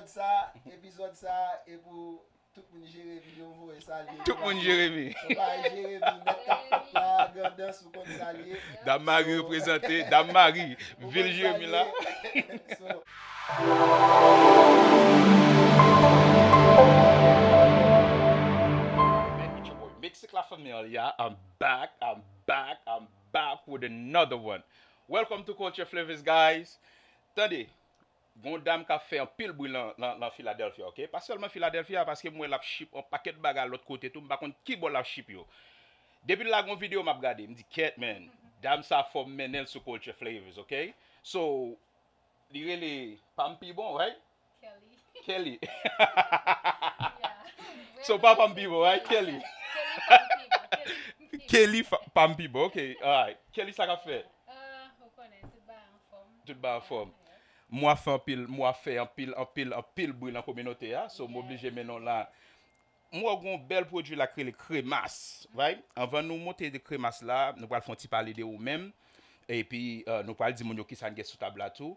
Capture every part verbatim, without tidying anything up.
Sa, epizòd sa, e pou tout moun Jeremi, yo voye salye. Tout moun Jeremi. Jeremi, nèg k ap fèt la, grandans, ou konn salye. Dam Mari reprezante, Dam Mari, vil Jeremi la. So, Mexico Familia, I'm back, I'm back, I'm back with another one. Welcome to Culture Flavors, guys. Tande, gon dam k ap fè anpil bri lan, lan, lan Philadelphia, ok? Pa sèlman Philadelphia, paske m wè l ap ship yon pakèt bagay lòt kote tou, m pa konn ki bò l ap ship yo. Depi l lage yon videyo, m ap gade, m di, "Kèt, man, dam sa fò m mennen l sou Culture Flavors, ok?" So, li rele Pam Pi Bon, right? Kelly. Kelly. Yeah. So, pa Pam Pi Bon, right? Kelly. Kelly Pam Pi Bon. Kelly Pam Pi Bon. Kelly fa- Pam Pi Bon, ok, alright. Kelly, sa k ap fèt? Ah, ou konnen, tout bagay anfòm. Tout bagay anfòm. Yeah. M wè w ap fè anpil, m wè w ap fè anpil, anpil, anpil bri nan kominote a. So, m oblije mennen w la. M wè w gen yon bèl pwodui la k rele Kremas, right? Anvan nou monte de Kremas la, nou pral fè yon ti pale de ou menm. Epi, euh, nou pral di moun yo kisa n gen sou tab la tou.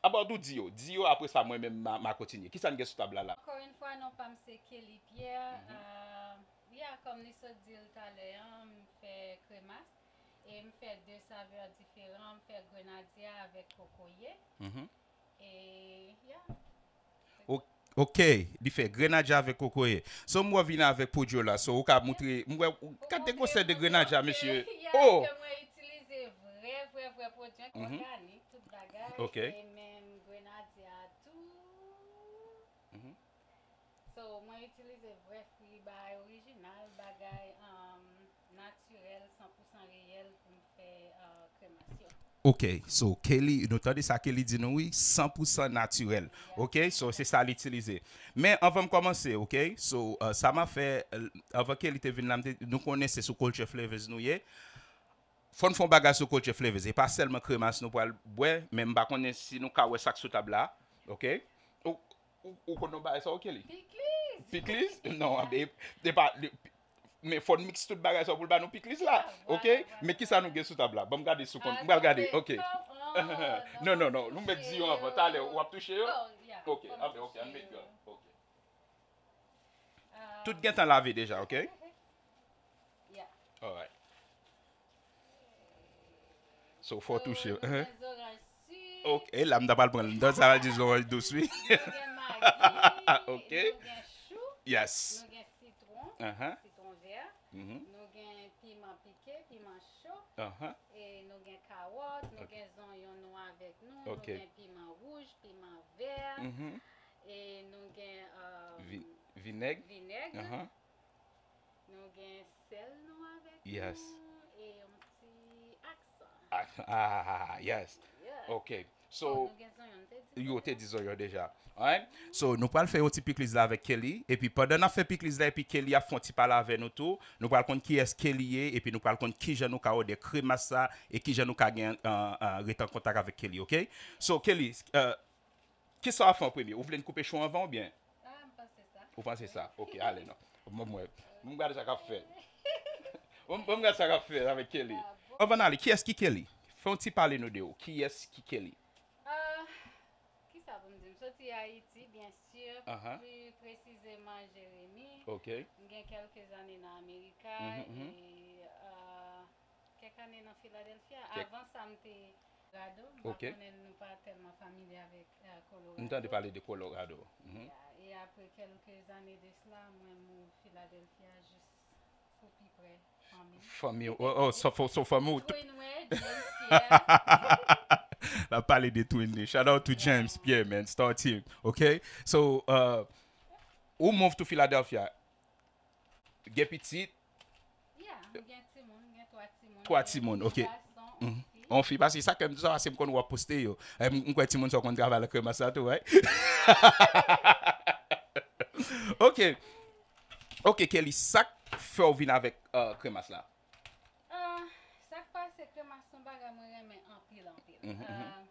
About ou, di yo, di yo, apre sa, mwen menm, m a, m a kontinye. Kisa n gen sou tab la la? Encore une fois, non pa m se Kelly Pierre. Euh, yeah, kòm li sot di l talè an, m fè Kremas. E m fè de savè diferan, m fè grenadya avèk kokoye. E, yeah. O- Ok, li fè grenadya avèk kokoye. So, m wè w vin avèk pwodui w la. So, ou ka moutre, m wè, ou ka degouste de grenadya, mesye. Yeah, oh! Ke mwen itilize vrè, vrè, vrè pwodui òganik, tout bagay. Ok. E menm grenadya tou. So, mwen itilize vrè fwi, bagay orijinal, bagay, um, natirèl, san pou san reyèl pou m fè, uh, kremas yo. Ok, so Kelly, nou tande sa Kelly di nou wi, san pou san natirèl. Ok, so se sa l itilize. Men anvan m kòmanse, ok, so, uh, sa m ap fè, uh, anvan Kelly te vin la, m te, nou konnen se sou Culture Flavors nou ye. Fò n fè yon bagay sou Culture Flavors. E pa sèlman kremas nou pral bwè, men m pa konnen si nou ka wè sa k sou tab la. Ok? Ou, ou, ou konn yon bagay sa, ok, Kelly? Pikliz! Pikliz? Non, e, e pa, li, men fò n miks tout bagay sa pou l ba nou pikliz la. Ah, ok? Vwala, vwala. Men kisa nou gen sou tab la? Ban m gade sou konn. M pral gade, ok. Non, non, non, non. Nou mèt di yo anvan. Talè, w ap touche yo? Oh, yeah. Ok, ok, ok, ann met yo. Ok. Tout gentan lave deja, ok? Yeah. Alright. So, fò touche. Nou gen zoranj sik. Ok, e la, m ta pral pran l. M ta pral di zoranj dous, wi. Nou gen magi. Ok. Nou gen chou. Yes. Nou gen sitwon. Sitwon vè. Nou gen piman pike, piman cho. E nou gen kawòt, nou gen zonyon nou avèk nou. Nou gen piman wouj, piman vè. E nou gen, um, vinèg. Vinèg. Nou gen sèl nou avèk nou. Yes. E yon ti aksan. Ah, ah, ah, yes. Yeah. Ok. So, oh, nou gen zonyon, nou te di yo te di zonyon deja. Alright? So, nou pral fè yon ti pikliz la avèk Kelly. Epi, pandan n ap fè pikliz la, epi Kelly ap fè yon ti pale avè nou tou, nou pral konn kiyès Kelly ye, epi nou pral konn kijan nou ka òdè kremas sa, e kijan nou ka gen, uh, uh, ret an kontak avèk Kelly, ok? So, Kelly, uh, kisa w ap fè an premye? Ou vle n koupe chou anvan oubyen? Ah, m panse sa. Ou panse sa? Ok, ale non. Bon, mwen, m gade sa k ap fèt. Bon, bon, m gade sa k ap fèt avèk Kelly. Ah, bon. Anvan n ale, kiyès ki Kelly? Fè yon ti pale nou de ou. Kiyès ki Kelly? Ah, kisa pou m di? M soti Ayiti, byen si, pli presizeman Jeremi. Ok. M gen kèlke zane nan Amerika, e, ah, kèk ane nan Philadelphia. Avan sa, m te Colorado. M pa konnen, nou pa tèlman familye avèk, eh, Colorado. M tande pale de Colorado. Yeah, e apre kèlke zane de sila, mwen move Philadelphia jis pou pi pre fanmi. Fanmi, oh, oh, so, so, so fanmi w. Twin Red, James Pierre. L ap pale de Twin li. Shout out to James Pierre, man. Star Team. Ok? So, uh, ou move to Philadelphia. Gen pitit? Yeah, m gen timoun, m gen twa timoun. Twa timoun, ok. Yon gason, yon fi. Yon fi, paske sa k fè m di sa, paske m konn w ap poste yo. E, m, m kwè timoun sa w konn travay nan kremas la tou, right? Ok. Ok, Kelly, sa k fè w vin avèk, uh, kremas la? Ah, sa k pase, kremas se yon bagay mwen renmen anpil, anpil. Ah,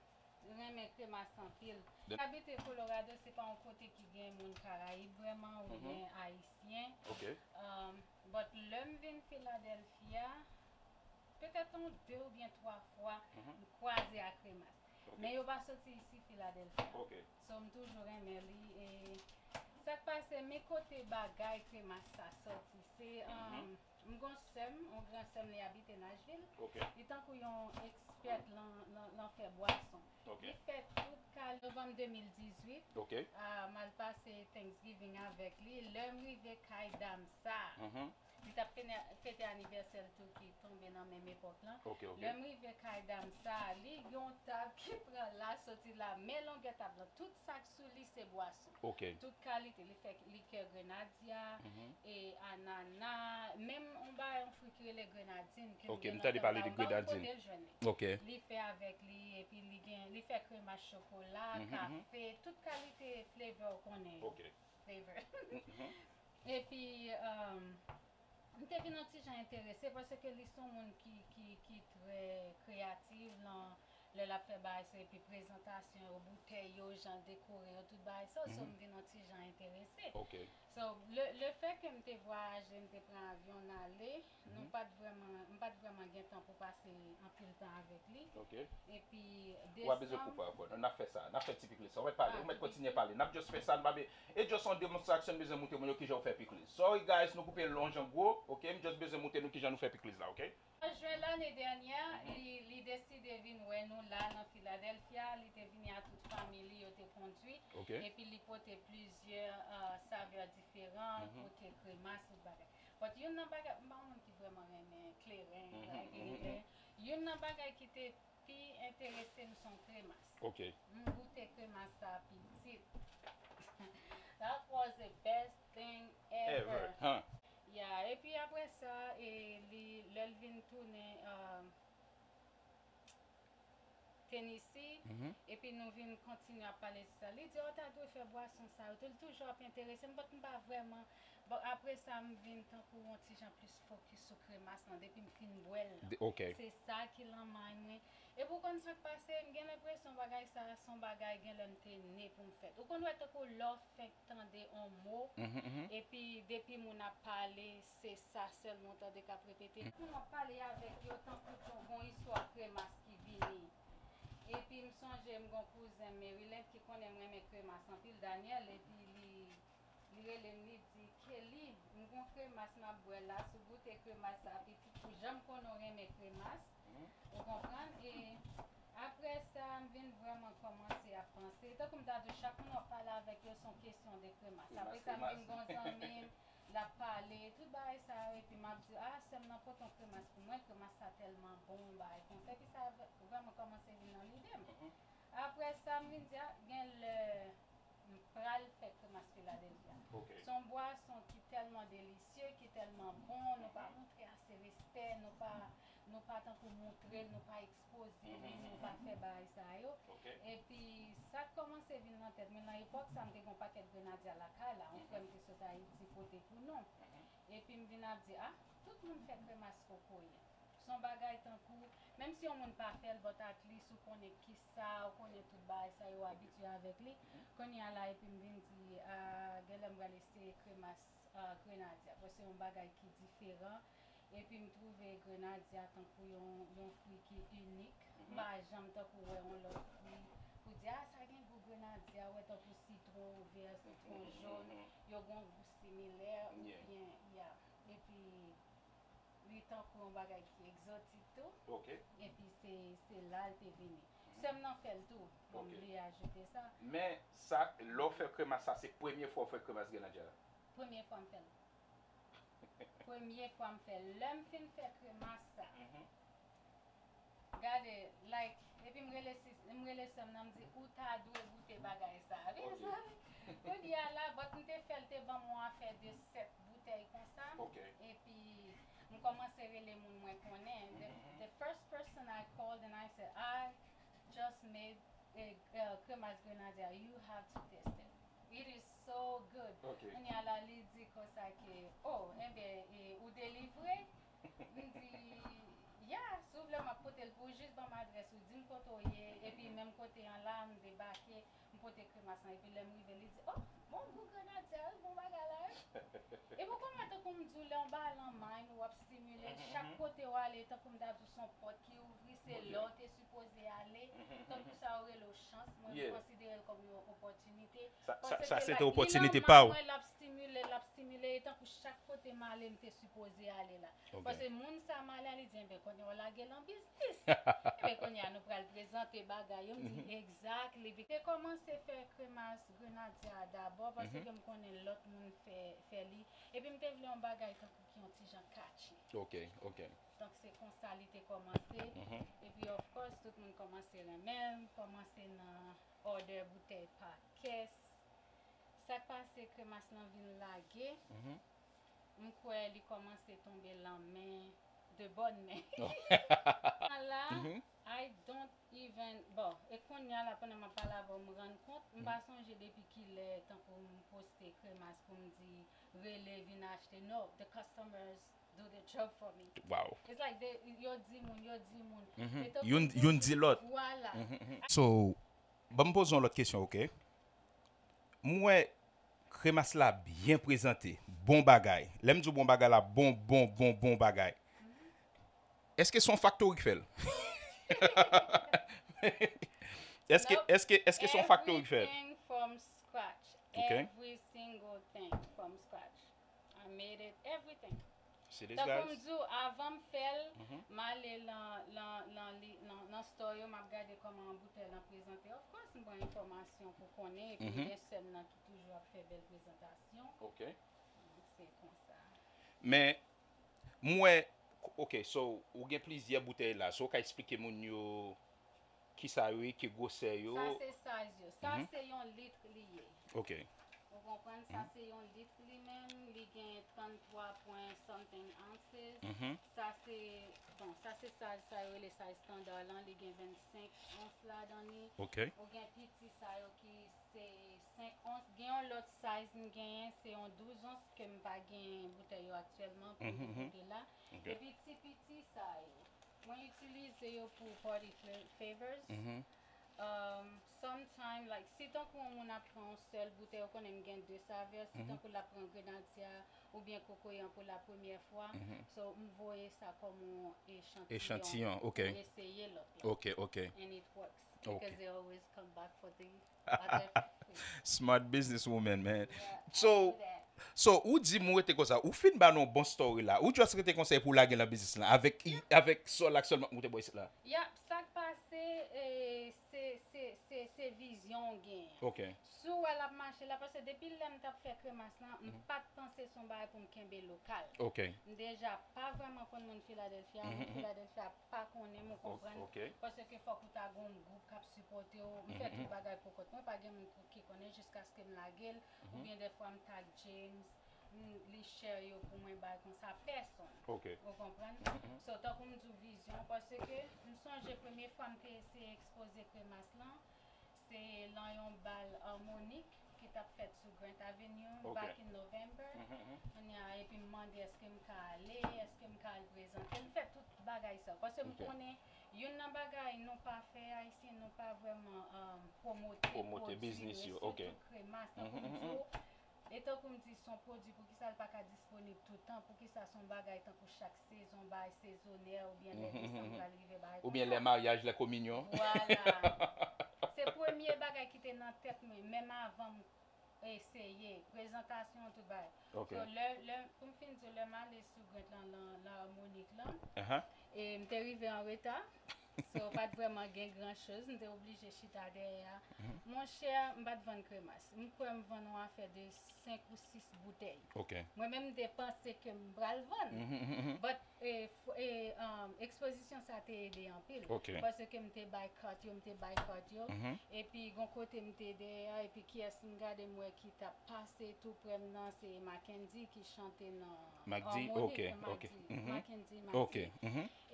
renmen kremas anpil. M abite Colorado, se pa yon kote ki gen moun Karayib vrèman, oubyen Ayisyen. Ok. Um, but lè m vin Philadelphia, petèt yon de oubyen twa fwa, m kwaze ak kremas. Men yo pa soti isi Filadèlfya. So, m toujou renmen li. E sa k pase, men kote bagay kremas sa soti. Se, um, m gon sè m, yon gran sè m, li abite Nashville. Li tankou yon ekspè lan, lan, lan fè bwason. Li fè tout kal novanm de mil dizuit. Ah, m al pase Thanksgiving avèk li. Lè m rive kay dam sa, li t ap fene- fete anivèsè l tou ki tonbe nan menm epòk lan. Lè m rive kay dam sa, li gen yon tab ki pran la, soti la, men longè tab lan, tout sa k sou li se bwason. Tout kalite, li fè likè grenadya, e anana, menm yon bagay, yon fwi ki rele grenadin, ke m gen lontan m pa wè kote l jwenn li. Li fè avèk li, epi li gen, li fè kremas chokola, kafe, tout kalite flavor ou konnen yo. Flavor. Epi, um, m te vin yon ti jan enterese paske li se yon moun ki, ki, ki trè kreyatif lan lè l ap fè bagay sa, epi prezantasyon yo, boutèy yo, jan l dekore yo, tout bagay sa, so m vin yon ti jan enterese. So, le, le fè ke m te vwayaje, m te pran avyon, n ale, nou pa t vrèman, m pa t vrèman gen tan pou pase anpil tan avèk li. Epi, w ap bezwen koupe ankò. N ap fè sa. N ap fè ti pikliz sa. Ou mèt pale, ou mèt kontinye pale. N ap just fè sa. N pa be- E just yon demonstraksyon, m bezwen moutre moun yo kijan yo fè pikliz. Sorry guys, nou koupe lonj an gwo, ok? M just bezwen moutre nou kijan nou fè pikliz la, ok? An jen lane dènyè, li, li deside vin wè nou la nan Filadèlfya. Li te vini a tout fanmi li, yo te kondwi. Epi li pote plizyè, uh, savè diferan, pote kremas, tout bagay. But youn nan bagay, m pa yon moun ki vrèman renmen kleren, like, kleren. Youn nan bagay ki te pi enterese m se yon kremas. M goute kremas sa pitit. That was the best thing ever. Yeah, epi apre sa, e, li, lè l vin tounen, um, Tennessee, epi nou vin kontinye ap pale de sa. Li di, "Oh, w ta dwe fè bwason sa yo tou." Li toujou ap enterese m, but m pa vrèman. Bon, apre sa, m vin tankou yon ti jan plis fokis sou kremas lan, depi m fin bwè l lan. Se sa ki lan may mwen. Epi w konn sa k pase, m gen lenpresyon bagay sa a se yon bagay gen lè m te ne pou m fè l. Ou konn wè tankou lè w fenk tande on mo, epi depi moun ap pale, se sa sèlman w tande k ap repete. Moun ap pale avèk yo tankou gon, gon istwa kremas ki vini. Epi m sonje m gon kouzen m Maryland ki konnen m renmen kremas anpil, Daniel, epi li, li rele m, li di, "Kelly, m gon kremas m ap bwè la, si w goute kremas sa, pitit, ou janm konnen w renmen kremas." Ou konprann? E apre sa, m vin vrèman kòmanse ap panse. Tankou m ta di w, chak moun w ap pale avèk yo, se yon kesyon de kremas. Apre sa, m vin gon zanmi m, l ap pale, tout bagay sa yo, epi m ap di, "Ah, sè m nan pote yon kremas pou mwen, kremas sa tèlman bon," bagay konsa. Epi sa vrèman kòmanse vin nan lide m. Apre sa, m vin di, "Ah, gen lè m pral fè kremas Filadèlfya." Se yon bwason ki tèlman delisye, ki tèlman bon, nou pa montre ase respè, nou pa, nou pa tankou montre l, nou pa ekspoze li, nou pa fè bagay sa yo. Epi, sa k kòmanse vin nan tèt mwen, nan epòk sa, m te gen yon pakèt grenadya lakay la, yon frè m te sot Ayiti pote pou nou. Epi m vin ap di, "Ah, tout moun fè kremas kokoye." Se yon bagay tankou, menm si yon moun pa fè l, but at least ou konnen kisa, ou konnen tout bagay sa yo, abitye avèk li. Kounye a la, epi m vin di, "Ah, genlè m pral eseye kremas, ah, grenadya." Paske se yon bagay ki diferan. Epi m twouve grenadya tankou yon, yon fwi ki inik. M pa janm tankou wè yon lòt fwi pou di, "Ah, sa gen gou grenadya," wè tankou sitwon vè, sitwon jòn, yo gen yon gou similè, oubyen, yeah. Epi, li tankou yon bagay ki egzotik tou. Epi se, se la l te vini. Sè m nan fè l tou. Mwen m bliye ajoute sa. Men sa, lè w fè kremas sa, se premye fwa w fè kremas grenadya la? Premye fwa m fè l. Premye fwa m fè l. Lè m fin fè kremas sa, gade, like, epi m rele sis, m rele sè m nan, m di, "Ou ta dwe goute bagay sa a." Wi, mezanmi. Kounye a la, but m te fè l, te ban m yon afè de sèt boutèy konsa. Epi, m kòmanse rele moun mwen konnen. The, the first person I called and I said, "I just made a, uh, kremas grenadya. You have to taste it. It is so good." Kounye a la, li di konsa ke, "Oh, enben, e, ou delivre?" M di, "Ya, si w vle, m ap pote l pou w, jis ban m adrès ou, di m kote w ye, epi menm kote an la, m debake, m pote kremas lan." Epi lè m rive, li di, "Oh, bon, gou grenadya, wi, bon bagay la, wi." E pou kòman, tankou m di w, lè yon bagay lan mind ou, w ap stimile, chak kote w ale, tankou m ta di w, se yon pòt ki ouvri, se la w te sipoze ale. Tankou sa yo rele w chans, mwen, m konsidere l kòm yon opòtinite. Sa, sa, sa se te opòtinite pa w. Mwen, l ap stimile, l ap stimile, e tankou chak kote m ale, m te sipoze ale la. Paske moun sa m ale a, li di, enben, kounye a w lage l an biznis. Enben, kounye a, nou pral prezante bagay yo. M di, exactly. Te kòmanse fè kremas grenadya a dabò, paske m konnen lòt moun fè, fè li. Epi m te vle yon bagay tankou ki yon ti jan catchy. Ok, ok. Donk, se konsa li te kòmanse. Epi, of course, tout moun kòmanse renmen l, kòmanse nan òdè boutèy pa kès. Sa k pase, kremas lan vin lage. M kwè li kòmanse tonbe lan men de bòn men. La, I don't even, bon, e kounye a la, pandan m ap pale avè w, m rann kont, m pa sonje depi kilè, tankou m poste kremas pou m di, rele, vin achte. No, the customers do the job for me. Wow. It's like they, yo di moun, yo di moun. Youn, youn di lòt. Vwala. So, ban m poze yon lòt kesyon, ok? M wè kremas la byen prezante. Bon bagay. Lè m di w bon bagay la, bon, bon, bon, bon bagay. Èske se yon faktori k fè l? Èske, èske, èske se yon faktori k fè l? Everything from scratch. Ok. Every single thing from scratch. I made it, everything. Tankou m di w, avan m fè l, m ale lan, lan, lan, li, lan, lan store yo, m ap gade kòman boutèy lan prezante. Of course, m pran enfòmasyon pou konnen, epi m gen sè m nan ki toujou ap fè bèl prezantasyon. Ok. Donk, se konsa. Men, m wè, ok, so, ou gen plizyè boutèy la, so ou ka eksplike moun yo kisa yo ye, ki gwosè yo. Sa se size yo. Sa se yon lit li ye. Ok. Ou konprann? Sa se yon lit li menm, li gen trannntwa pwen something ounces. Sa se, bon, sa se size, sa yo rele size standard lan, li gen vennsenk ons ladan li. Ok. Ou gen piti sa yo ki se senk ons. Gen yon lòt size m genyen, se yon douz ons ke m pa gen boutèy yo aktyèlman pou m te pote la. Ok. Epi ti piti sa yo, mwen itilize yo pou party fla-, favors. Um, sometime, like, si tankou yon moun ap pran yon sèl boutèy, ou konnen m gen de savè, si tankou l ap pran grenadya oubyen kokoyan pou la premyè fwa, so, m voye sa kòm yon echantiyon, echantiyon, ok, pou eseye lòt la. Ok, ok. And it works, ok, because they always come back for the other free. Smart businesswoman, man. Yeah, so, I do that. So, ou di m ou rete konsa. Ou fin ba nou yon bon story la. Ou just rete konsa epi w lage nan biznis lan. Avèk, yeah, avèk sòl ak sèlman ou te bò isit la. Yap, sa k pase, e, se, se, se, se vizyon w genyen. Ok. Si w wè l ap mache la, paske depi lè m t ap fè kremas lan, m pa t panse se yon bagay pou m kenbe lokal. Ok. M deja pa vrèman konn moun Filadèlfya, moun Filadèlfya pa konnen m, ou konprann? Ok. Paske fòk ou ta gen yon gwoup k ap sipòte w. M fè tout bagay pou kont mwen, pa gen moun pou ki konnen jiskaske m lage l, oubyen dèfwa m tag James, m, li share yo pou mwen, bagay konsa, pèsonn. Ok. Ou konprann? So, tankou m di w vizyon, paske m sonje premye fwa m te eseye ekspoze kremas lan, se lan yon bal Harmonik ki t ap fèt sou Grant Avenue, ok, back in November. Kounye a, epi m mande èske m ka ale, èske m ka al prezante. M fè tout bagay sa. Paske m konnen youn nan bagay nou pa fè, Ayisyen, nou pa vrèman, um, pwomote pwodui nou, e sitou kremas, tankou m di w. E tankou m di, se yon pwodui, poukisa l pa ka disponib toutan? Poukisa se yon bagay tankou chak sezon, bagay sezonè, oubyen lè desanm pral rive, bagay konsa? Oubyen lè maryaj, lè kominyon? Vwala. Se premye bagay ki te nan tèt mwen, menm avan m eseye, prezantasyon, tout bagay. Ok. So, lè, lè, pou m fin di w, lè m ale sou Grant lan, lan, lan Harmonik lan, e m te rive an reta. So, pa t vrèman gen gran choz, m te oblije chita dèyè a. Monchè, m pa t vann kremas. M kwè m vann yon afè de senk ou sis boutèy. Ok. Mwen menm, m te panse ke m pral vann. But, e, f-, e, um, ekspozisyon sa te ede anpil. Ok. Paske m te bay kat yo, m te bay kat yo. Epi, gon kote m te dèyè a, epi kiyès m gade, m wè ki t ap pase tou prè m nan, se Mackendy ki chante nan Harmonik, ok, ok. Mackendy, Mackendy. Ok.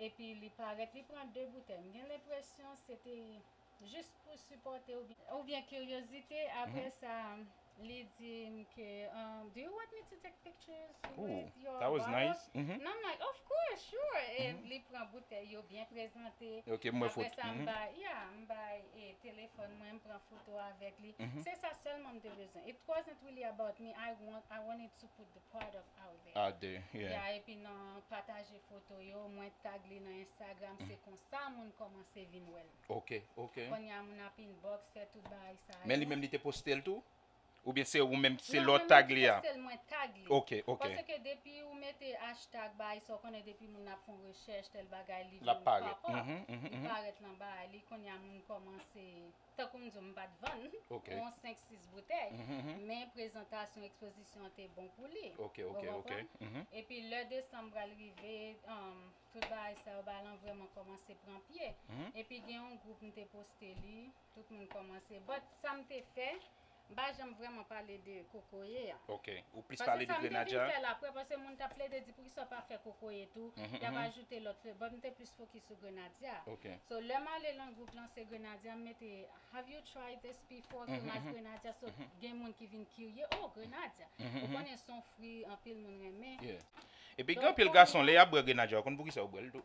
Epi li parèt, li pran de boutèy. M gen lenpresyon se te jis pou sipòte oubyen, oubyen kiryozite. Apre sa, Li di m ke, um, "Do you want me to take pictures Ooh, with your that was bottle?" Nice. Mhm. And I'm like, "Of course, sure." E li pran boutèy yo byen prezante. Ok, m wè Apre foto. Sa, m bay, yeah, m bay e, telefòn mwen, m pran foto avèk li. Se sa sèlman m te bezwen. It wasn't really about me. I want, I wanted to put the product out there. Out there, yeah. Yeah, epi nan pataje foto yo, mwen tag li nan Instagram, se konsa moun kòmanse vin wè l. Ok, ok. Kounye a moun ap inbox, fè tout bagay sa yo. Men li menm li te poste l tou? Oubyen se ou menm se lè w tag li a? Sèl mwen tag li. Ok, ok. Paske depi ou mete hashtag bagay sa, ou konnen depi moun ap fè yon rechèch, tèl bagay, li L ap vin parèt. pop up, Mhm, mhm, li mhm. Parèt nan bagay li, kounye a moun kòmanse, tankou m di w, m pa t vann, Ok. yon senk sis boutèy, Mhm, mhm. Men prezantasyon, ekspozisyon an te bon pou li. Ok, Ou ok, ok. konprann? Mhm. Epi lè desanm pral rive, um, tout bagay sa yo, bagay lan vrèman kòmanse pran pye. Mhm. Epi gen yon gwoup m te poste li, tout moun kòmanse. But sa m te fè, m pa janm vrèman pale de kokoye a. Ok. Ou plis Paske pale de sa m te vin Grenadya? Fè l apre, paske moun t ap plede di poukisa w pa fè kokoye tou, Mhm, y ap mhm. Ajoute lòt fle, but m te plis fokis sou Grenadya. Ok. So, lè m ale nan gwoup lan, se Grenadya, m mete, "Have you tried this before?" Kremas Grenadya, so gen moun ki vin kirye, "Oh, Grenadya." Ou konnen se yon fwi anpil moun renmen. Yeah. Epi gen anpil gason, lè y ap bwè Grenadya, ou konn poukisa yo bwè l tou.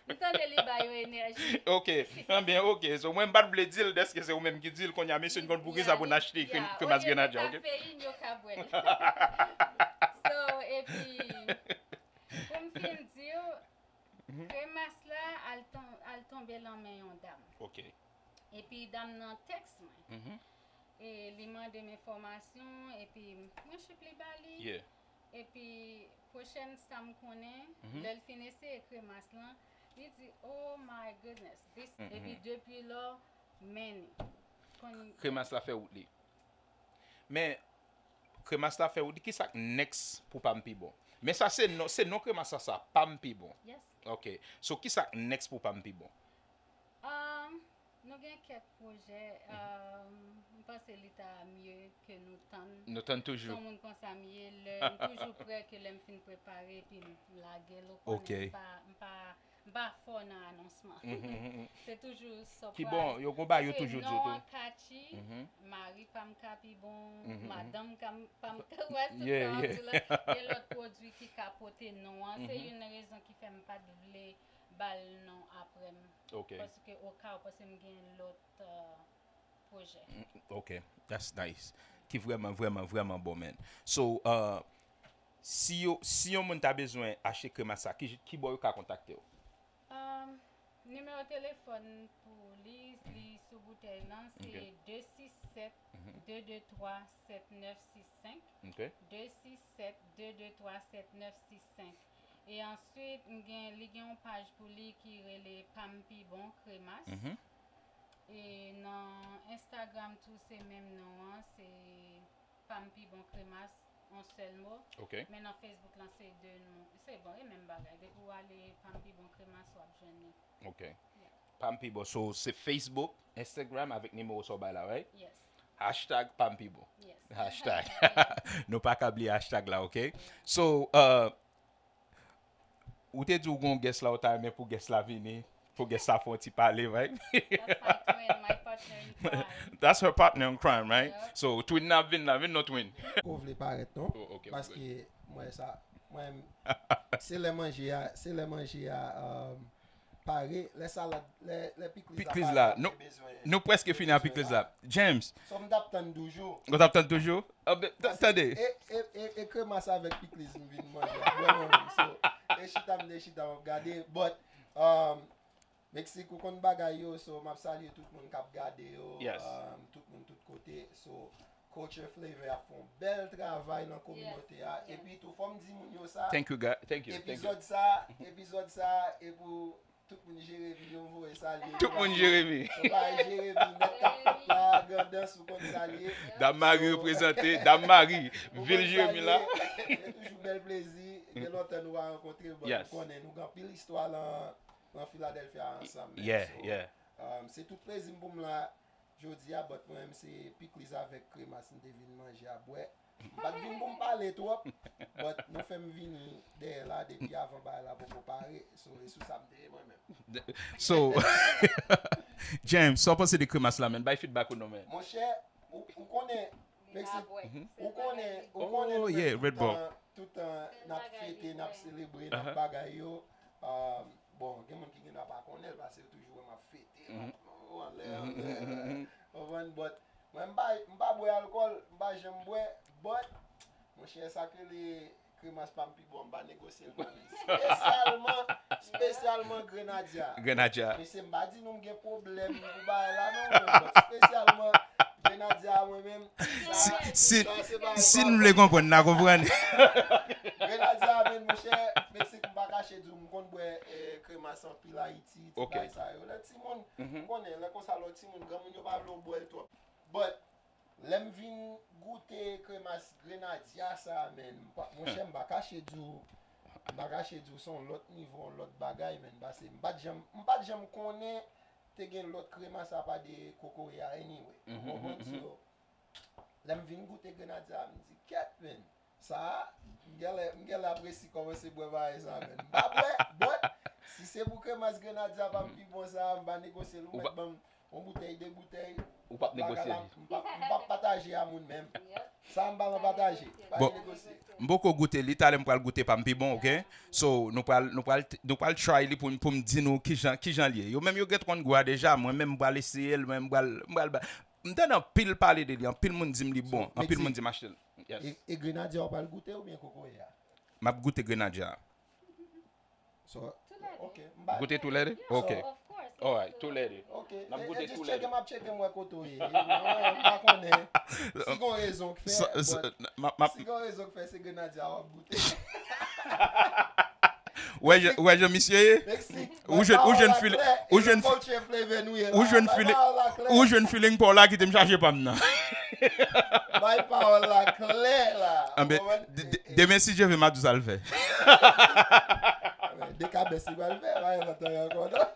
M tande li ba yo enèji. Ok, anbyen, ok. So, mwen, m pa t vle di l, dèske se ou menm ki di l, kounye a, mesye, n konn poukisa pou n achte kre- kremas Grenadya, ok? Kafeyin, yo ka bwè l. So, epi, pou m fin di w, kremas la, al, ton, al tonbe lan men yon dam. Ok. Epi, dam nan tèks mwen. Mhm. E li mande m enfòmasyon, epi mwen chip li ba li. Yeah. Epi, pwochèn sa m konnen, Mhm. Lè l fin eseye kremas lan, li di, "Oh my goodness, this," Mhm. Epi depi lò, many. Konn- Kremas la fè wout li. Men, kremas la fè wout li, ki sa k next pou pa m pi bon? Men sa se non, se non kremas la sa, pa m pi bon. Yes. Ok. So, ki sa k next pou pa m pi bon? Um, nou gen kèk pwojè, um, m panse li ta mye ke nou tann. Nou tann toujou. Se yon moun konsa m ye, lè m toujou prè ke lè m fin prepare, epi m lage l, ou Ok. konnen m pa, m pa, m pa fò nan anonsman. Mhm, mhm. Se toujou surprise. Ki bon, yo gon bagay yo Paske toujou di non tou. An kachi, Mhm. Mari pa m ka pi bon, Mhm, mhm. Madanm ka m- pa m ka, wè, tout Yeah, sa, yeah. Abdullah, gen lòt pwodui ki kapote non an. Se Mhm. youn nan rezon ki fè m pa t vle ba l non apre m. Ok. Paske o ka ou, paske m gen lòt euh, pwojè. Ok, that's nice. Ki vrèman, vrèman, vrèman bon, man. So, uh, si yo, si yon moun ta bezwen achte kremas sa, ki, ki bò yo ka kontakte w? Um, nimewo telefòn pou li, li sou boutèy lan, se Ok. de sis sèt, de de twa, sèt nèf sis senk. Ok. De sis sèt, de de twa, sèt nèf sis senk. E answit, m gen, li gen yon paj pou li ki rele Pa m pi bon kremas. Mhm. E nan Instagram tou, se menm non an, se Pa m pi bon kremas, yon sèl mo. Ok. Men nan Facebook lan, se de non. Se bon, e menm bagay. Depi w ale Pa m pi bon kremas, w ap jwenn li. Ok. Pa m pi bon. So, se Facebook, Instagram avèk nimewo sa w bay la, right? Yes. Hashtag pa m pi bon. Yes. Hashtag. Nou pa ka bliye hashtag la, ok? So, uh, ou te di w gon guest la, ou ta renmen pou guest la vini, pou guest la fè yon ti pale, right? That's my twin, my partner in crime. That's her partner in crime, right? Yeah. So, twin nan ap vin la, vin non twin. Ko vle parèt non. Oh, ok, Paske mwen sa, mwen se lè manje a, se lè manje a um, pare, lè salad, lè, lè pikliz la Pikliz pare, la, m nou- te bezwen- Nou prèske fini ak pikliz la. James, So m t ap tann toujou. ou t ap tann toujou? Ah, ben, t- tande. E, e, e, e kremas avèk pikliz m vin manje. Vrèman menm. So, e chita m de chita m ap gade. But, um, Meksik ou konn bagay yo, so m ap salye tout moun k ap gade yo, Yes. um, tout moun tout kote. So, Culture Flavor ap fè yon bèl travay nan kominote a. Yeah. Epi tou, fò m di moun yo sa. Thank you, God. Thank you. Thank you. Epizòd sa, epizòd sa, e pou tout moun Jeremi, yo voye salye. Tout moun Jeremi. So, bay Jeremi, nèt k ap fèt la, Grandans, ou konn salye. Dam Mari reprezante, Dam Mari, vil Jeremi la. Se toujou bèl plezi. Gen lontan nou pa rankontre, but Yes. M konnen nou gen anpil istwa lan, lan Philadelphia ansanm. Yeah, So, yeah. um, se tout plezi m pou m la jodi a, but mwen menm se pikliz avèk kremas m te vin manje a bwè. M pa t vin pou m pale twòp, but nou fè m vini dèyè la depi avan bagay la poko pare. So, e sou sa m te ye mwen menm. So, James, sa w panse de kremas la, men? Bay feedback ou non, men. Monchè, ou, ou konnen, Meksik, ou konnen, ou konnen nou menm toutan, toutan n ap fete, n ap selebre, n ap bagay yo. Bon, gen moun ki gen dwa pa konnen l, paske yo toujou wè m ap fete, m ap anlè, anlè. Konprann? But, mwen, m pa, m pa bwè alkòl, m pa janm bwè, but, monchè, sa k rele Kremas pa m pi bon, m pa negosye l non. Espesyalman, espesyalman Grenadya. Grenadya. Mesye, m pa di nou m gen pwoblèm pou bagay la non, men espesyalman Grenadya a mwen menm. Si, si, si n vle konprann, n a konprann. Grenadya a menm, monchè, Meksik, m pa kache di w, m konn bwè eh, kremas anpil Ayiti, ti bagay sa yo. Lè timoun, konnen, lè konsa lòt timoun, granmoun yo pa vle w bwè l twòp. But, Lè m vin goute kremas grenadya sa a, men, monchè, m pa kache di w, m pa kache di w se yon lòt nivo, yon lòt bagay, men, paske m pa t janm, m pa t janm konnen te gen lòt kremas apa de kokoye a, anyway. Ou konprann? So, lè m vin goute grenadya a, m di, kèt, men, sa a, m genlè, m genlè ap resi kòmanse bwè bagay sa a, men. M pa bwè, but, si se pou kremas grenadya pa m pi bon sa a, m pa negosye l, ou mèt ban m Yon boutèy, de boutèy. Ou p ap negosye li. M p ap pataje a moun menm. Sa a m pa nan pataje. Pa gen negosye. M poko goute li, talè m pral goute pa m pi bon, oke? So, nou pral, nou pral, nou pral try li pou, pou m di nou kijan, kijan li ye. Yo menm yo gentan konn gou a deja, mwen menm m pral eseye l, mwen m pral, m pral ba. M tande anpil pale de li, anpil moun di m li bon, anpil moun di m achte l. Yes. E, e grenadya w pral goute oubyen kokoye a? M ap goute grenadya a. Goute tou lè de? Ok. Alright, tou lè de. N ap goute tou lè de. M ap tcheke, m ap tcheke, m wè kote w ye. M pa konnen. Si gon rezon k fè, si gon rezon k fè, se grenadya a w ap goute. Ou wè jan misye ye? Ou jwenn, ou jwenn feeling, ou jwenn, ou jwenn feeling, ou jwenn feeling pa w la kite m chache pa m nan. Bay pawòl la klè la. Anben, demen si Dye vle m ap di w sa l fè. De kabès li pral fè, pa gen lòt bagay ankò non.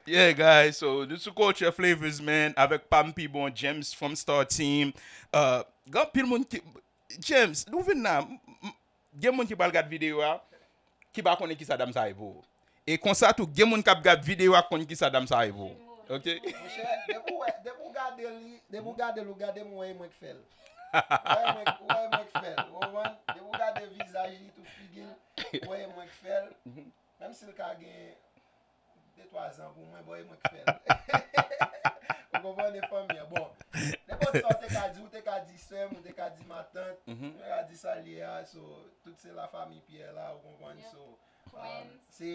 Yeah guys, so nou sou Culture Flavors, man, avèk pa m pi bon, James from Star Team. Gen anpil moun ki, James, nou vin la, gen moun ki pral gad videyo a, ki pa konnen kisa dam sa ye pou ou. E konsa tou, gen moun k ap gad videyo a k konn kisa dam sa ye pou ou. Ok? Monchè, depi w wè, depi w gade li, depi w gade l, ou gade m, ou wè e mwen k fè l. Ou wè e mwen, ou wè e mwen k fè l. Ou konprann? Depi w gade vizaj li, tout figi l, ou wè e mwen k fè l. Menm si l ka gen de twa zan pou mwen, bon, e mwen k fè l. Ou konprann, e fanmi an. Bon, nenpòt sa w te ka di, ou te ka di sè m, ou te ka di matant, ou te ka di sa l ye a, so, tout se lafanmi Pyè la, ou konprann, so, se,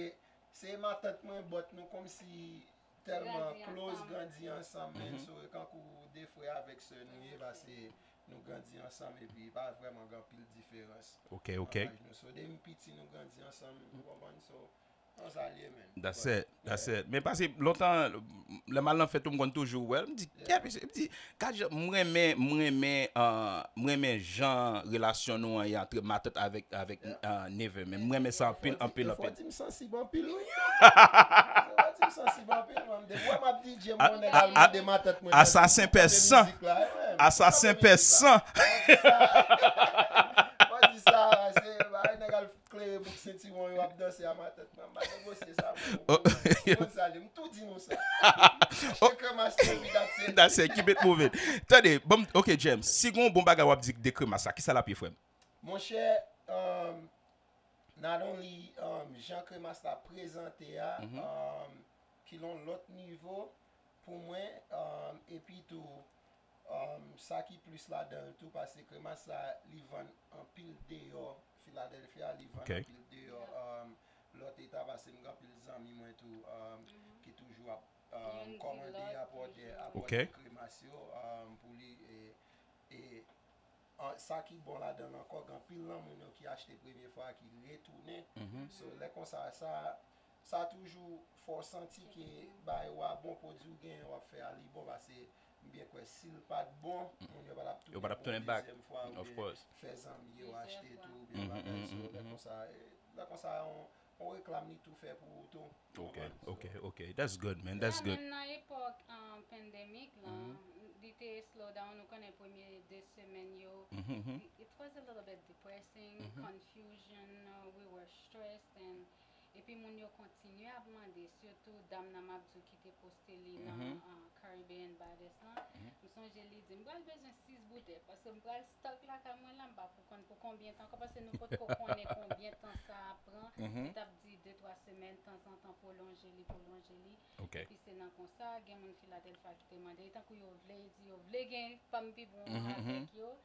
se matant mwen, but nou kòmsi tèlman close, grandi ansanm, man, so, e kankou de frè avèk sè nou ye, paske nou grandi ansanm, epi pa vrèman gen anpil diferans. Ok, ok. So, depi m piti, nou grandi ansanm, ou konprann, so, That's it, that's it. Men pase lontan, lè m al nan fèt, m konn toujou wè l. M di, kèt, mesye, m di, gad jan, m renmen, m renmen, m renmen jan relasyon nou an ye antre matant avèk, avèk neve, men m renmen sa anpil, anpil, anpil. Ou di m sansib anpil, wi. Ou di m sansib anpil, man. Depi wè m ap D J, m konnen al mande matant mwen. Asasen pè san. Asasen pè san. Ou di sa, se, nèg al klere bouk sentiwon yo ap danse a matant mwen. M pa negosye sa, mwen. Ou konn sa li, m tou di nou sa. Achte krèm, achte wi, that's it. That's it, keep it moving. Tande, bon, ok, James, si gon bon bagay w ap di de kremas la, kisa l ap ye, frè m? Monchè, not only jan kremas la prezante a, ki l on lòt nivo, pou mwen, epi tou, sa ki plis ladan l tou, paske kremas la, li vann anpil deyò Filadèlfya, li vann anpil deyò lòt eta, paske m gen anpil zanmi mwen tou ki toujou ap kòmande, apòte, apòte kremas yo pou li. E sa ki bon ladan l ankò, gen anpil nan moun yo ki achte premye fwa ki retounen. So, lè konsa, sa, sa toujou fè w santi ke bagay ou a bon, pwodui w genyen w ap fè a li bon, paske m byen kwè si l pa t bon, moun yo pa t ap tounen pou yon dezyèm fwa oubyen fè zanmi yo achte tou oubyen bagay. So, lè konsa, lè konsa, yon, yon reklam li tou fè pou ou tou. Ok, ok, ok. That's good, man. That's good. Nan epòk pandemik lan, li te slow down, ou konnen premye de semèn yo, it was a little bit depressing, confusion, we were stressed and Epi moun yo kontinye ap mande, sitou dam nan m ap di w ki te poste li nan, mhm, ah, Caribbean Baddest lan. Mhm. M sonje li di, "M pral bezwen sis boutèy, paske m pral stock lakay mwen la, m pa pou konn pou konbyen tan ankò," paske nou potko konnen konbyen tan sa ap pran. Mhm. Li t ap di de twa semèn, tanzantan pwolonje li, pwolonje li. Ok. Epi se nan konsa, gen moun Filadelfya ki te mande, tankou yo vle di, yo vle gen Pam Pi Bon, mhm, avèk yo.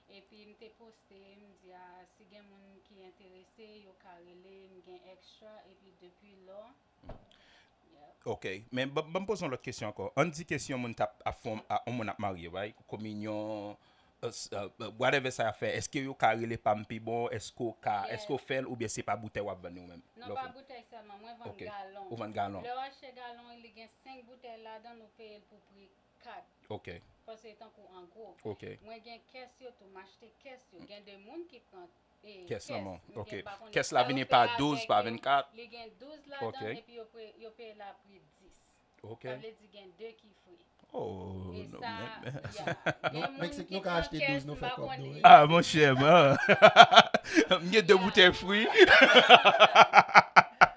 Epi m te poste, m di, "Ah, si gen moun ki enterese, yo ka rele, m gen extra," epi depi lò, yep. Ok, men ban ban m poze yon lòt kesyon ankò. Ann di ke si yon moun t ap, ap fè yon, a, yon moun ap marye, right? Kominyon, euh, s- euh, whatever sa y ap fè, èske yo ka rele Pam Pi Bon? Èske w ka, èske w fè l oubyen se pa boutèy w ap vann ou menm? Non, pa boutèy sèlman, mwen vann, ok, galon. Ou vann galon. Lè w achte galon, li gen senk boutèy ladan, ou peye l pou pri kat. Ok. Paske tankou an gwo. Ok. Mwen gen kès yo tou, m achte kès yo. Gen de moun ki pran, eh, kès lan, kès, bon, ok. Kès la vini pa douz, pa vennkat. Li gen douz ladan, ok, epi yo, pre- yo peye la pri dis. Ok. Sa vle di gen de ki fri. Oh, e non, sa, men- ya. Gen moun Meksik, ki nou ka pran achte kès, douz, nou fè kòb nou, wi. Ah, monchè, man. M gen de boutèy fri.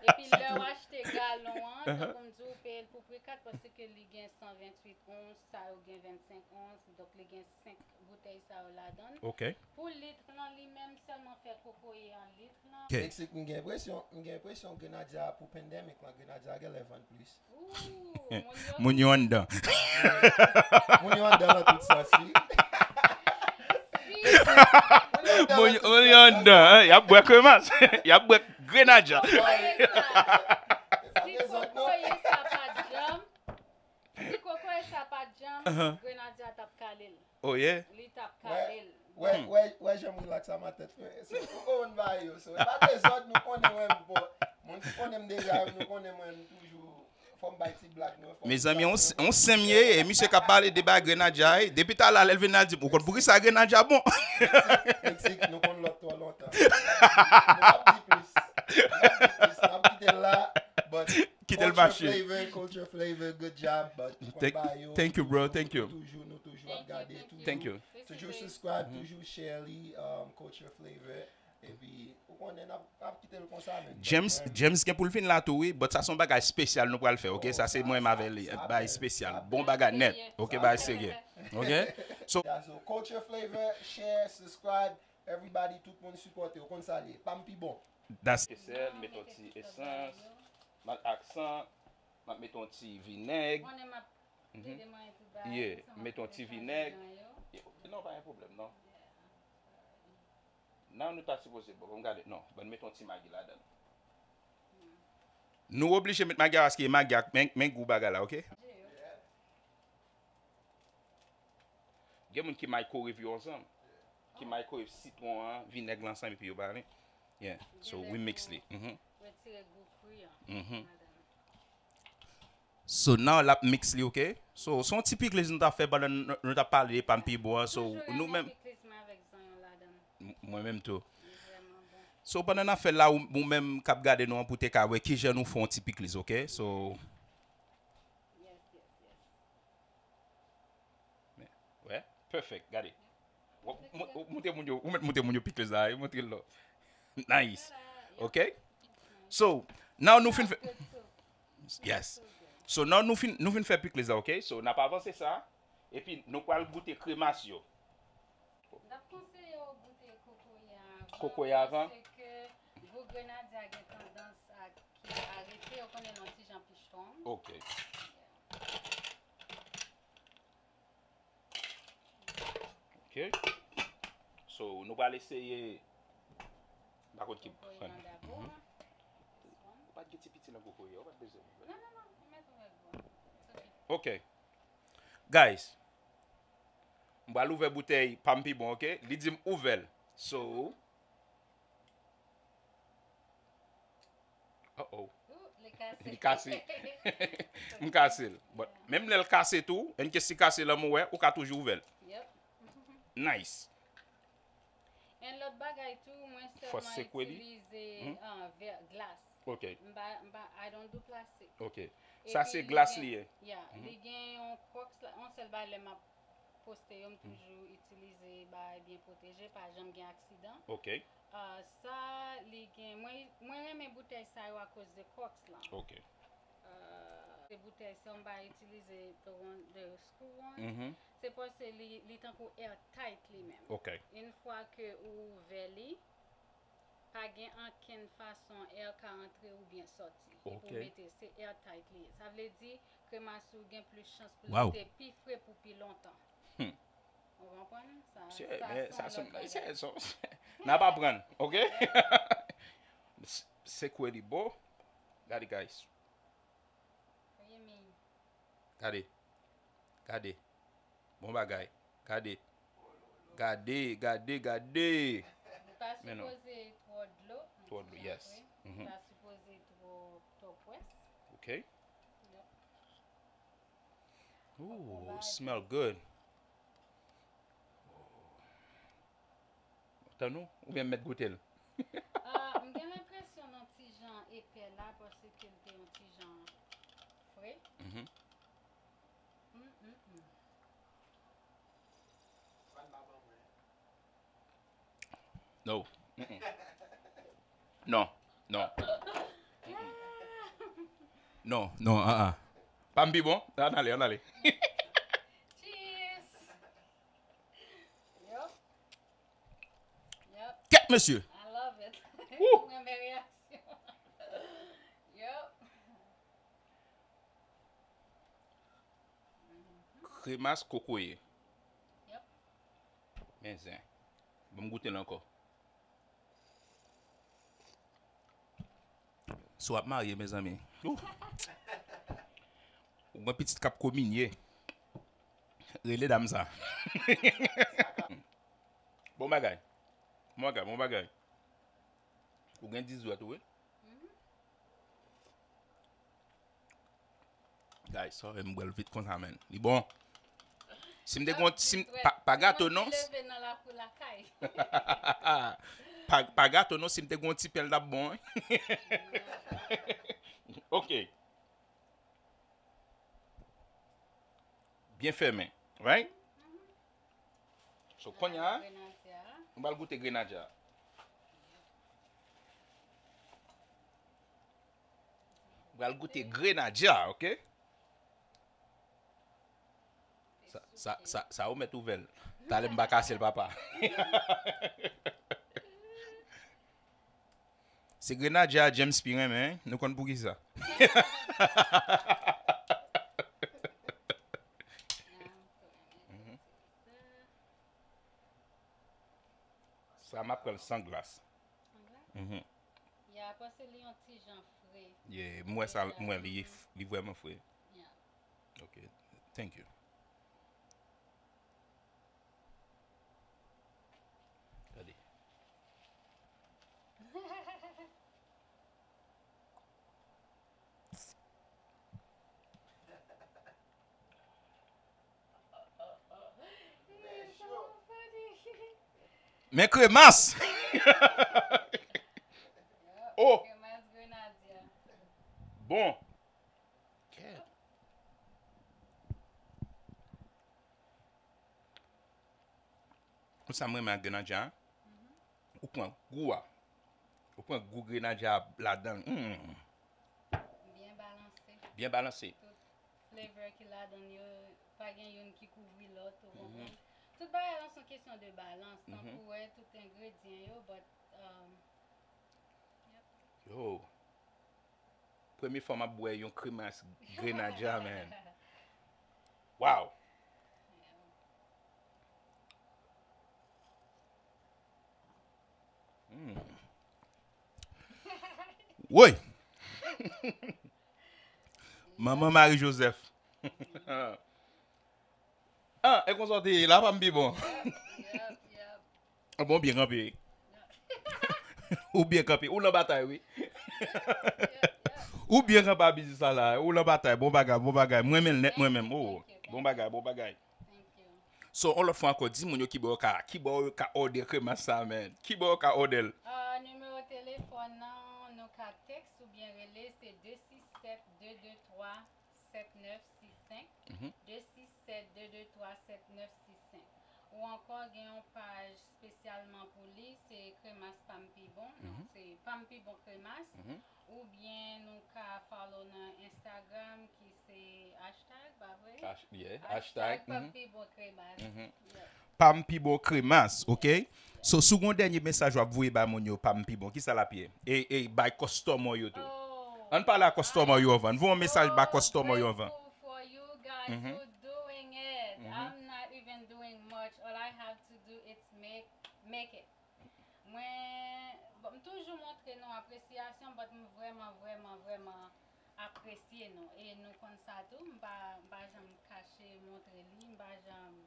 Epi lè w achte galon an, tankou m di w, peye l pou pri kat, paske li gen san venntuit ons, sa yo gen vennsenk ons, donk li gen senk boutèy sa yo ladan l. Ok. Pou lit lan li menm, sèlman fè kokoye an lit lan. Ok. Meksik, m gen enpresyon, m gen enpresyon Grenadya pou pandemic lan, Grenadya genlè vann plis. Ooh, moun yo anndan. Moun yo anndan nan tout sans, wi. Moun yo anndan, hein, y ap bwè kremas, y ap bwè Grenadya. Si kokoye sa pa t janm, si kokoye sa pa t janm, Grenadya t ap kale l. Oh, yeah? Li t ap kale l. Wè, wè, wè jan m relax a ma tèt, frè. Se ou konn bagay yo, so, e pa dezòd, nou konnen, mwen, bon, moun ki konnen m deja, nou konnen mwen, m toujou, fò m bay ti blag, mwen, fò m... Mezanmi, on, on senm ye, e misye k ap pale de bagay Grenadya, e, depi talè, lè l vin la, l di, "Ou konn poukisa Grenadya bon?" Meksik, Meksik, nou konn lòt twò lontan. Nou p ap di plis. Nou p ap di plis. N ap kite l la, but kite l mache. Culture Flavor, Culture Flavor, good job, but thank, thank you, bro, thank you. Nou toujou, nou toujou ap gade, toujou, toujou subscribe, toujou share li, um, Culture Flavor. Epi, ou konnen, n ap, n ap kite l konsa, men. James, James gen pou l vin la tou, wi, but sa se yon bagay espesyal nou pral fè, ok? Sa se mwen menm avè li, bagay espesyal. Bon bagay nèt, ok? Bagay serye, ok? So, yeah, so Culture Flavor, share, subscribe, everybody, tout moun sipòte, ou konn sa l ye. Pam Pi Bon. That's... Sèl, met yon ti esans, m al aksan, m ap met yon ti vinèg. Konnen m ap plede manyen tout bagay, yeah, met yon ti vinèg. Non, pa gen pwoblèm, non. Nan nou ta sipoze, bon, ban m gade. Non, ban m met yon ti magi ladan. Nou oblije met magi a paske magi a, men, men gou bagay la, ok? Gen moun ki microwave yo ansanm. Ki microwave sitwon an, vinèg lan ansanm epi yo bale. Yeah. So, we mix li. Mhm. Retire gou kri an. Mhm. So, now l ap mix li, ok? So, se yon ti pikliz nou t ap fè pandan nou, nou t ap pale de Pam Pi Bon an. So, nou menm, m-, mwen menm tou. So, pandan n ap fè l la, ou, ou menm k ap gade nou an, pou te ka wè kijan nou fè yon ti pikliz, ok? So, men, wè, perfect, gade. W ap mon-, w ap montre moun yo, ou mèt montre moun yo pikliz la, wi, montre l non. Nice. Ok? So, now nou fin fè, yes. So, now nou fin, nou fin fè pikliz la, ok? So, n ap avanse sa, epi nou pral goute kremas yo. M t ap konseye w goute kokoye avan, kokoye avan, paske gou grenadya gen tandans a, a rete, ou konnen, l yon ti jan pi strong. Ok. Ok. So, nou pral eseye. M pa konn ki. Kokoye an dabò. Mhm. Ou pa t gen ti piti nan kokoye, ou pa t bezwen. Non, non, non, ou mèt ouvè gwo. It's okay. Ok. Guys, m pral ouvè boutèy pa m pi bon, ok? Li di m ouvè l. So, uh-oh. Ooh, li kase. Li kase. M kase l. But, menm lè l kase tou, in case li kase, lè m wè, ou ka toujou ouvè l. Yep. Nice. And lòt bagay tou, mwen sèlman itilize, ah, vè, glas. Ok. M pa, m pa, I don't do plastic. Ok. Sa se glas li ye? Yeah, li gen yon Crocs la, yon sèl bagay lè m ap Poste yo, m toujou itilize bagay byen pwoteje, pa janm gen aksidan. Ok. Ah, sa, li gen, mwen, mwen renmen boutèy sa yo akoz de Crocs lan. Ok. Ah, se boutèy sa yo, m pa itilize the one, the screw one. Mhm. Se paske li, li tankou airtight li menm. Ok. Yon fwa ke ou ouvè li, pa gen ankenn fason air ka antre oubyen sòti. Li pou Ok. mete, se airtight li ye. Sa vle di, kremas ou gen plis chans pou li Wow. rete pi fre pou pi lontan. Hmm. Ou konprann? Sa, Se, sa men, se sa yon se, lòt bagay. se, se, n ap aprann, ok? S- Se kwè li bo. Gade, guys. Gade. Gade. Bon bagay. Gade. Gade, gade, gade. Li pa Men non. sipoze twò dlo. Twò dlo, yes. Mhm. Li pa sipoze twò, twò pwès. Ok. Yep. Ooh, smell good. Tann ou? Oubyen m mèt goute l? Ah, m gen lenpresyon nan ti jan epè la, paske l te yon ti jan fre. Mhm. Mm, mm, mm. No. Mm-mm. Non, non. Mm-mm. Non, non, ah, ah. Pa m pi bon? Ann ale, ann ale. Cheers. Yup. Yup. Kèt, mesye. I love it. Woo! Mwen renmen reyaksyon. Yup. Kremas kokoye. Yep. Men zen. Ban m goute l ankò. Si w ap marye, mezanmi. Ou gen pitit k ap kominye. Rele dam sa. Bon bagay. Bon bagay, bon bagay. Ou gen diz dwèt ou, wi. Mhm. Guys, sorry, m bwè l vit konsa, men. Li bon. Si m te gon, si m, pa, pa gato non. Mwen ki leve nan lakou lakay. Pa, pa gato non, si m te gon ti pèl, t ap bon, wi. Ok. Byen fèmen, right? So, kounye a, nou pral goute grenadya. Nou pral goute grenadya, ok? Sa, sa, sa, sa ou mèt ouvè l. Talè m pa kase l, papa. Se grenadya a James pi renmen, wi. Nou konn poukisa. Mhm. Sa m ap pran l san glas. San glas? Mhm. Ya, paske li yon ti jan fre. Yeah, m wè sa, m wè li, li vrèman fre. Yeah. Ok, thank you. Gade. Men kremas! Oh! Bon. Ou sa m renmen ak grenadya a? Ou pran gou a. Ou pran gou grenadya a ladan l. Mm. Byen balanse. Byen balanse. Tout flavor ki ladan l yo, pa gen youn ki kouvri lòt, ou konprann? Tout bagay lan se yon kesyon de balans. Tankou wè, tout engredyan yo, but, um, yep. Yo. Premye fwa m ap bwè yon kremas grenadya, man. Wow! Mm. Woy! Manman Marie Joseph. Ah, e konsa w te ye la, pa m pi bon. Yep, yep. Bon, ou byen kanpe. Ou byen kanpe. Ou nan batay, wi. Ou byen kanpe a biznis la, la. Ou nan batay. Bon bagay, bon bagay. Mwen menm nèt, mwen menm. Oh, bon bagay, bon bagay. So, yon lòt fwa ankò, di moun yo kibò yo ka, kibò yo ka òdè kremas sa, man. Kibò yo ka òdè l. Ah, nimewo telefòn nan, nou ka tèks oubyen rele, se de sis sèt de de twa sèt nèf sis senk, mhm, de sis sèt de de twa sèt nèf sis senk. Ou ankò gen yon paj espesyalman pou li, se Kremas Pa M Pi Bon. Non, se Pa M Pi Bon Kremas. Oubyen nou ka follow nan Instagram ki se hashtag, pa vre? Hashtag, yeah, hashtag. Pa M Pi Bon Kremas. Yeah. Pa M Pi Bon Kremas, ok? So, si w gen yon dènye mesaj w ap voye bay moun yo, Pa M Pi Bon, kisa l ap ye? E, e bay customer yo tou. Oh, Ann pale a customer yo anvan. Ann voye yon mesaj bay so customer yo anvan. Grateful for you guys who doing it. I'm not even doing much. All I have to do is make make it. Mwen, bon, m toujou montre nou apresyasyon, but m vrèman, vrèman, vrèman apresye nou. E nou konn sa tou, m pa, m pa janm kache montre li, m pa janm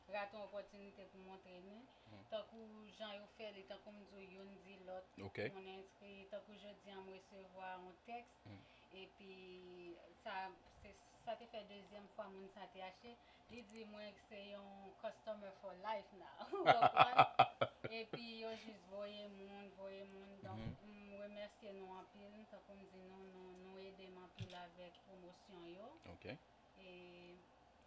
rate yon opòtinite pou montre nou. Tankou jan yo fè li, tankou m di w, youn di lòt. Ok. Moun enskri, tankou jodi a m resevwa yon tèks, epi sa, se, sa te fè dezyèm fwa moun sa te achte. Li di mwen se yon customer for life now. Ou konprann? Epi yo jis voye moun, voye moun. Donk, m remèsye nou anpil. Tankou m di nou, nou, nou ede m anpil avèk pwomosyon yo. Ok. E,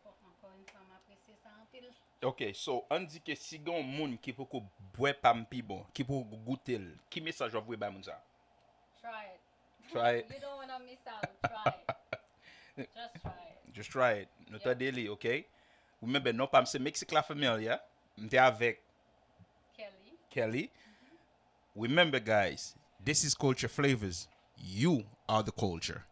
bon, ankò yon fwa, m apresye sa anpil. Ok, so, ann di ke si gen yon moun ki poko bwè Pa M Pi Bon, ki poko goute l, ki mesaj w ap voye bay moun sa? Try it. Try it. You don't wanna miss out. Try it. Just try it. Just try it. Nou tande li, ok? Remember, non pa m se Mexique La Familia. M te avèk Kelly. Kelly. Remember, guys, this is Culture Flavors. You are the culture.